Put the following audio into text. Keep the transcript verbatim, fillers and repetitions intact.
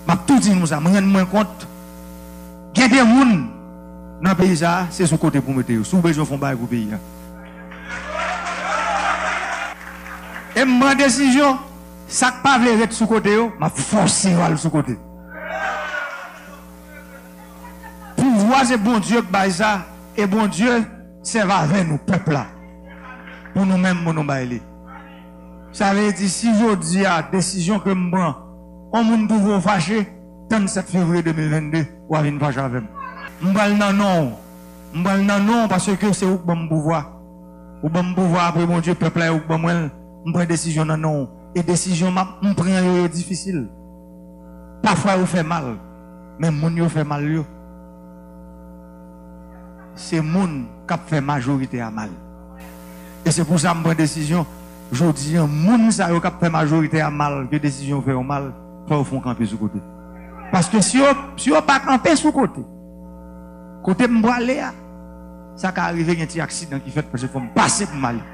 M ap tou di nou sa, mwen rann mwen kont, gen de moun nan peyi sa a, se sou kote pou mete yo. Si w bezwen fè yon bagay pou peyi a. E m pran desizyon, sa k pa vle ret sou kote yo, m ap fòse yo al sou kote. Pouvwa se Bondye k bay sa, e Bondye sèvi avè nou, pèp la, pou nou menm, pou nou bay li. Sa vle di, si jodi a, desizyon ke m pran, yon moun twouve w fache, tann sèt fevriye de mil vennde, w a vin fache avè m. M pral nan non w. M pral nan non w paske se ou k ban m pouvwa. Ou ban m pouvwa apre Bondye, pèp la, e ou k ban mwen l. M pran desizyon nan non w. E desizyon m ap, m pran yo, yo difisil. Pafwa yo fè mal, men moun yo fè mal yo, se moun k ap fè majorite a mal. E se pou sa m pran desizyon, jodi a, moun sa yo k ap fè majorite a mal, ke desizyon yo fè yo mal, fò yo fè yon kanpe sou kote. Paske si yo, si yo pa kanpe sou kote, kote m prale a, sa ka rive gen ti aksidan ki fèt, paske fò m pase pou m ale.